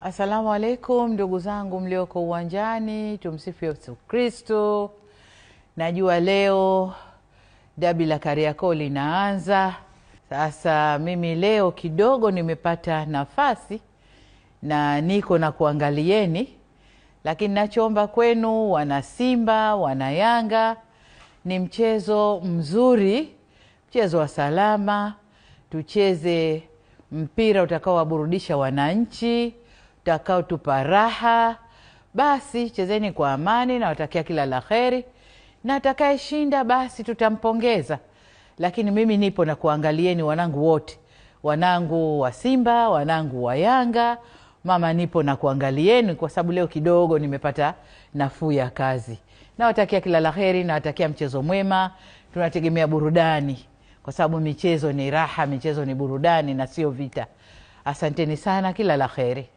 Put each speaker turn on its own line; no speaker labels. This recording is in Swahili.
Asalamu alaikum ndugu zangu mlioko uwanjani, tumsifu Yesu Kristo. Najua leo dabi la Kariakoo linaanza. Sasa mimi leo kidogo nimepata nafasi na niko na kuangalieni, lakini nachoomba kwenu wana Simba, wana Yanga, ni mchezo mzuri, mchezo wa salama. Tucheze mpira utakaowaburudisha wananchi, utakaotupa raha. Basi chezeni kwa amani, nawatakia kila la kheri, na atakayeshinda basi tutampongeza. Lakini mimi nipo na kuangalieni wanangu wote, wanangu wa Simba, wanangu wa Yanga. Mama nipo na kuangalieni kwa sababu leo kidogo nimepata nafuu ya kazi. Nawatakia kila la kheri, nawatakia mchezo mwema. Tunategemea burudani kwa sababu michezo ni raha, michezo ni burudani na sio vita. Asanteni sana, kila la kheri.